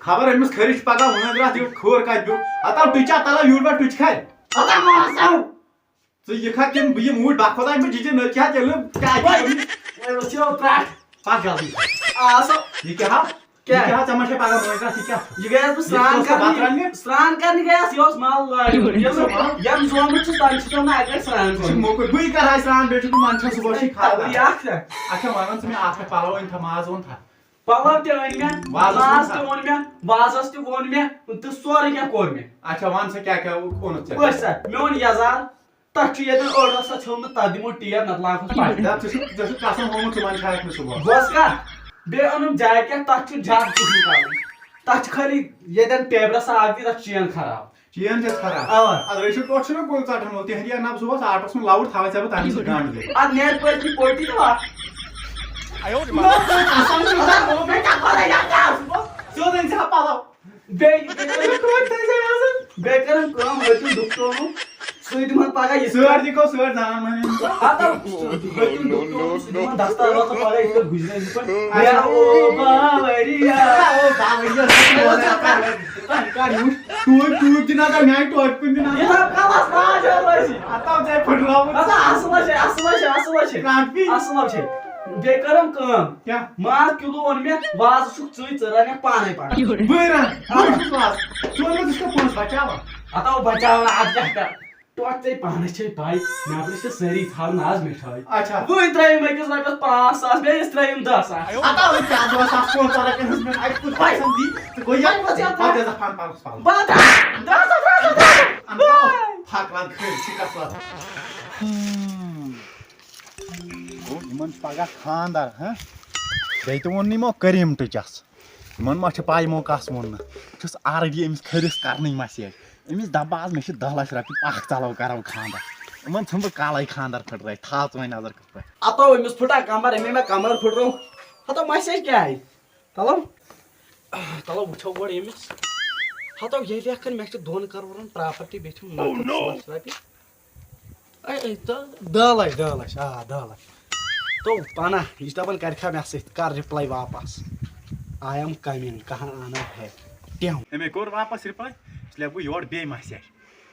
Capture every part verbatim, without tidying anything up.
خبر أمِس کھٔرِس چھِ پگاہ وٲنٛدرَس یہِ کھوٚر کَتہِ بیوٗٹھ۔ ہتا ٹُچا تَلہ یوٗرۍ پٮ۪ٹھ ٹُچہِ کھَرِ۔ ہتا ماسا۔ ژٕ یہِ کھَتھ کِنہٕ بہٕ یِم اوٗرۍ بَکھ کھۄتہٕ بہٕ جِجہِ نٔرۍ کھٮ۪تھ ییٚلہِ نہٕ کیٛاہ وۄنۍ، وۄنۍ وٕچھو پرٛٮ۪تھ۔ پَکھ جلدی۔ آ، سا۔ یہِ کیٛاہ ہا؟ کیٛاہ؟ یہِ کیٛاہ ہا؟ ژےٚ ما چھے پَگاہ وٲنٛدرَس یہِ کیٛاہ؟ یہِ گٔیَس بہٕ یہِ سرٛان کُس سا بَتہٕ کرنہِ۔ رَنہِ؟ سرٛان کرنہِ گٔیَس، یہِ اوس مَل وارِ۔ یہِ اوس مَل؟ یَم زومُت چھُس، تَمہِ سۭتۍ اوٚن نہٕ اَکہِ لَٹہِ سرٛان کوٚرمُت۔ مےٚ چھُ موقعہٕ، بٕے کَرٕ ہا سرٛان، بیٚیہِ چھُکھ نہٕ منٛدچھان صُبحس چھُے کھالان۔ تَپٲری اَکھ چھا؟ اچھا، وَن وَن ژٕ مےٚ اَکھ کَتھ، پَلو أنۍ تھا، ماز اوٚن تھا؟ پلو تہِ أنۍ مےٚ، وازَس منٛز ماز تہِ اوٚن مےٚ، وازَس تہِ ووٚن مےٚ، تہٕ سورُے کینٛہہ کوٚر مےٚ۔ اچھا، وَن سا کیٛاہ کیٛاہ اوٚنُتھ ژےٚ؟ وٕچھ سا، میون یَزار، تَتھ چھُ ییٚتٮ۪ن أڑ ٲس اَتھ ژھیوٚمُت، تَتھ دِمو ٹیپ، نَتہٕ لاگہوس پَٹھ۔ دَپ، ژٕ چھُکھ، ژےٚ چھُکھ قسم ہومُت، ژٕ وَن چھَکھ نہٕ صُبحَس۔ بوز کَتھ، بیٚیہِ اوٚنُم جیکٹ، تَتھ چھُنہٕ زیادٕ کِہیٖنۍ کَرُن۔ تَتھ چھُ خٲلی ییٚتٮ۪ن ٹیبرَس اَکھ دِتھ، تَتھ چھُ چین خراب۔ چین چھَس خراب۔ اَوا۔ اَدٕ رٔچھِو ٹوٹھ چھُنہ گُل ژَٹَن وول، تِہِنٛدِ اَنہٕ بہٕ صُبحَس آٹَس منٛز لَوُر، تھاوَے ژےٚ بہٕ تَمہِ سۭتۍ گنٛڈ دِتھ۔ اَدٕ نیرِ پٔتۍ کِنۍ پوٹی تہٕ وَتھ۔ نہ، ژٕ قسم چھُکھ ژےٚ، مےٚ کیٛاہ پَتہ یَتھ کیٛاہ آسہِ؟ سیوٚد أنۍ زِ ہا پَلو۔ بیٚیہِ، بیٚیہِ کٔرٕن کٲم، ؤتِو دُکتومُت، سُے دِمَن پَگاہ یِتھ سٲڑۍ پٲٹھۍ۔ تہِ گوٚو سٲڑۍ زَنان مٔہنِوٮ۪ن۔ ہَتو، ؤتِو دُکتومُت، سُہ دِمَن دَستار وَستار پَگاہ یِتھ پٲٹھۍ گُجرٮ۪ن یِتھ پٲٹھۍ۔ اچھا۔ یا او باوَریا۔ او باوَریا۔ تۄہہِ کَر یُتھ ٹوٗپۍ، ٹوٗپۍ دِ نظر، میٛانہِ ٹوپہِ کُن دِ نظر۔ یہِ تھاو کَلَس لاج اَپٲرۍ۔ اَتھ آو ژےٚ پھٕٹراوُن۔ اَتھ آو اَصٕل ہا چھِ، اَصٕل ہا چھِ، اَصٕل ہا چھِ۔ کَتھ پی؟ اَصٕل ہا چھِ۔ بیٚیہِ کٔرٕم کٲم۔ کیٛاہ؟ ماز کِلوٗ اوٚن مےٚ، وازٕ چھُکھ ژٕے، ژٕ رَنکھ پانَے پَتہٕ۔ بٕے رَنہٕ، بٕے چھُس وازٕ۔ ژٕ وَن مےٚ، ژٕ چھُکھ پونٛسہٕ بَچاوان؟ ہَتو بَچاوان، اَتھ کیٛاہ کَرٕ؟ ٹوٹھ ژےٚ پانَس چھے پَے، نٮ۪برٕ چھِ سٲری ژھانٛڈان آز مِٹھٲے۔ اچھا۔ وٕنۍ ترٛٲیِم أکِس رۄپیَس پانٛژھ ساس، بیٚیِس ترٛٲیِم دَہ ساس۔ ہَتو، أسۍ کیٛاہ دَہ ساس پونٛسہٕ ژَلان کٔمِس مِٹھایہِ کُس پونٛسہٕ دی؟ ژٕ گوٚو یَتھ پَتہٕ یَتھ پَنُن پَنُن پَلو۔ بہٕ ہَتو، دَہ ساس، دَہ ساس، دَہ ساس۔ اَنہٕ پَلو، پھَکھ وَنہٕ کھٔلۍ، شِکَس وَنہٕ۔ گوٚو، یِمَن چھُ پَگاہ خانٛدَر، ہہ؟ بیٚیہِ تہِ ووٚن نہٕ یِمو کریٖم ٹٕچَس۔ یِمَن ما چھِ پَے یِمو کَس ووٚن نہٕ؟ بہٕ چھُس already أمِس کھٔرِس کَرنٕے message۔ أمِس دَپہٕ بہٕ آز مےٚ چھِ دَہ لَچھ رۄپیہِ، اَکھ ژَلو کَرو خانٛدَر۔ یِمَن ژھٕنہٕ بہٕ کَلَے خانٛدَر پھٕٹرٲیِتھ، تھاو ژٕ وۄنۍ نظر کِتھ پٲٹھۍ۔ ہَتو أمِس پھٕٹا کَمَر، أمۍ مےٚ کَمَر پھٕٹرٲو۔ ہَتو message کیٛاہ آیہِ؟ تَلو، تَلو وٕچھو گۄڈٕ أمِس۔ ہَتو ییٚلہِ یَکھ مےٚ چھِ دۄن کَرورَن property، بیٚیہِ چھِم نَقٕد ساس رۄپیہِ۔ اے، اے، تہٕ دَہ لَچھ، دَہ لَچھ، آ، دَہ لَچھ۔ تو پَناہ، یہِ چھِ دَپان کَرِ کھا مےٚ سۭتۍ، کَر reply واپَس۔ I am coming، کہاں آنا ہے؟ ٹیوٚو۔ أمۍ کوٚر واپَس reply، اس لیے گوٚو یورٕ بیٚیہِ message۔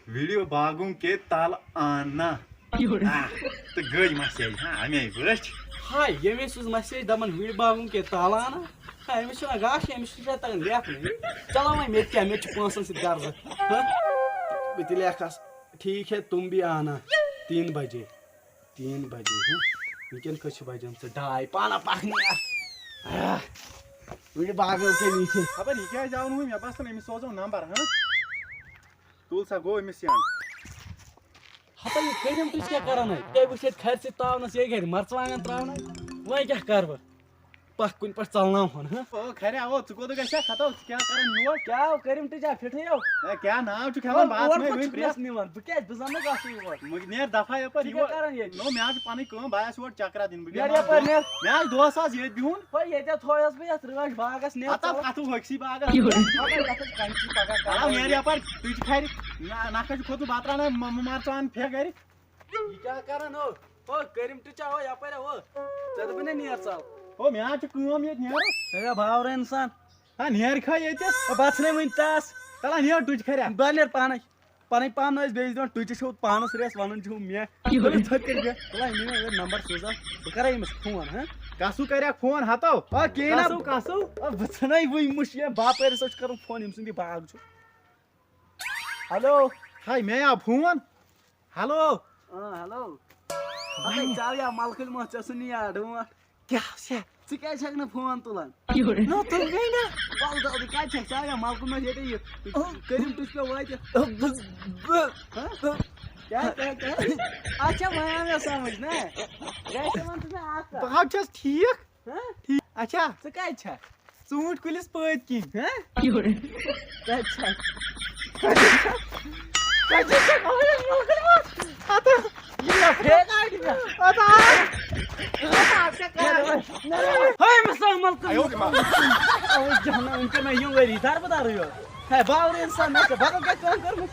ویٖڈیو باغوں کے تل آنا۔ آ، تہٕ گٔے message، ہاں، اَمے وٕچھ۔ ہاے، ییٚمۍ سٕنٛز message دَپان ویٖڈیو باغوں کے تل آنا۔ ہاے، أمِس چھُنہ گاشہِ، أمِس چھُنہ تَگان لیکھنٕے۔ چلو وۄنۍ، مےٚ تہِ کیٛاہ، مےٚ تہِ چھُ پونٛسَن سۭتۍ غرضہٕ۔ ہاں؟ بہٕ تہِ لیکھَس۔ ٹھیٖک ہے، تُم بھی آنا تین بجے۔ تین بجے، ہاں؟ وٕنکٮ۪ن کٔژ چھِ بجیمژٕ؟ ڈاے۔ پانہ پکھ نیر۔ آہ، وٕنہِ باغل ژےٚ نِچے۔ خبر یہِ کیٛازِ آو نہٕ وٕنہِ؟ مےٚ باسان أمِس سوزو نمبر، ہاں؟ تُل سا، گوٚو أمِس یَنگ۔ ہتا یہِ کٔرِم تُہۍ کیٛاہ کران ہے؟ تُہۍ وٕچھ ییٚتہِ کھرِ سۭتۍ تاونس، یہِ گرِ مرژٕوانٛگن تراونَے۔ وۄنۍ کیٛاہ کرٕ بہٕ؟ پکھ کُنہِ پٮ۪ٹھ ژلناوہون، ہہ؟ او، خرے، او، ژٕ کوٚت گژھکھ؟ ہتا، ژٕ کیٛاہ کران یور؟ کیٛاہ ہو، کٔرِم تُہۍ چھا فِٹھٕے ہو؟ ہے، کیٛاہ ناو چھُکھ ہٮ۪وان؟ او، بہٕ آس اور مےٚ کوٚت وٕنۍ چھُکھ پرٛٮ۪تھ۔ مےٚ نِوان؟ بہٕ کیٛازِ؟ بہٕ زن نہٕ گژھٕ یور۔ مہٕ نیر دفعہ یپٲرۍ ژٕ کیٛاہ یور۔ کران ییٚتہِ؟ نو، مےٚ حظ چھُ پنٕنۍ کٲم، بہٕ آسہٕ یورٕ چکرا دِنہِ۔ بہٕ نیر بیٚہمہٕ یپٲرۍ، نیر۔ مےٚ حظ دوس آز ییٚتہِ بِہُن۔ ہے، ییٚتہِ ہا تھویس بہٕ یتھ رٲچھ باغس نیر ہتا ژل۔ کتھٕ ہوٚکھۍ سی باغس۔ ہتا کتھٕ کنچی پگاہ کرو۔ آو نیر یپٲرۍ، تُہۍ چھِ کھرِ۔ نہ، نکھٕ چھُ کھوٚتمُت بتران، م-، م-، مرژٕوانٛگن پھیٚکھ گرِ۔ یہِ کیٛاہ کران ہو؟ ہو، کٔرِم ٹُچا ہو یپٲرۍ ہا ہو۔ ژےٚ دوٚپُے نا نیر ژل۔ ہو، مےٚ حظ چھِ کٲم ییٚتہِ نیرُن۔ ہے، باورٕ انسان۔ ہا، نیر کھا ییٚتہِ؟ ہے، بہٕ ژھٕنے وٕنہِ ٹس۔ تَلہ نیر ٹُچ کھریا۔ بہٕ نیر پانے۔ پنٕنۍ پان ٲسۍ بیٚیِس دِوان ٹُچہِ چھو پانس ریس ونان چھو مےٚ۔ تُلِو ژھٔٹۍ کٔرۍ مےٚ۔ تُلہ أمۍ مےٚ نمبر سوزا۔ بہٕ کرے أمِس فون، ہاں؟ کسو کریا فون ہتو؟ آ، کینٛہہ نا۔ کسو، کسو؟ آ، بہٕ ژھٕنے وٕنہِ مُشکِل باپٲرِس سۭتۍ چھُ کرُن فون، أمۍ سُنٛد یہِ باغ چھُ۔ ہیلو۔ ہاے، مےٚ آو فون۔ ہیلو۔ آ، ہیلو۔ وَنے۔ اَدٕ ژاو یا مَلکٕلۍ مۄچھ، ژےٚ سُہ نِیا ڈونٛٹھ۔ کیٛاہ چھےٚ؟ ژٕ کیٛازِ چھَکھ نہٕ فون تُلان؟ نو، تُل گٔے نا۔ وَلہٕ تہٕ، بہٕ کَتہِ چھَکھ؟ ژاو یا مَلکُل مۄچھ ییٚتہِ یہِ۔ او۔ کٔرِم تُج پٮ۪ٹھ واتہِ۔ او، بہٕ، بہٕ، ہہ؟ بہٕ۔ کیٛاہ، کیٛاہ، کیٛاہ؟ اچھا، وۄنۍ آو مےٚ سمجھ، نہ؟ گژھِ وَن ژٕ مےٚ اَکھ کَتھ۔ بہٕ حظ چھَس ٹھیٖک۔ ہہ؟ ٹھیٖک۔ اچھا۔ ژٕ کَتہِ چھَکھ؟ ژوٗنٛٹھۍ کُلِس پٔتۍ کِنۍ۔ ہہ؟ کَتہِ چھَکھ؟ کَتہِ چھَکھ؟ کَتہِ چھَکھ؟ اَوَے حظ مَلکَل ووت۔ اَتھ حظ، یہِ مےٚ پھیرِ آیہِ مےٚ۔ اَتھ آو۔ اَتھ آو ژےٚ کَران۔ نہ، نہ، نہ۔ ہے، مےٚ سا مَلکَل ووت۔ اَوَے جہنم، وٕنکٮ۪ن مےٚ یِم ؤری دَربٕدَرٕے یوت۔ ہے، باورٕ اِنسان، مےٚ چھےٚ بدل کانٛہہ کٲم کٔرمٕژ؟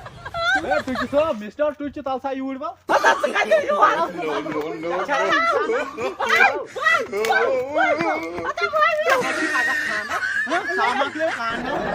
ہے، ٹُچہِ صٲب، مِسٹر ٹُچہِ، تَل سا یوٗرۍ وَل۔ ہتا ژٕ کَتہِ یور؟ No, no, no, no. ہہ؟ سا مۄکلیو خانٛدر۔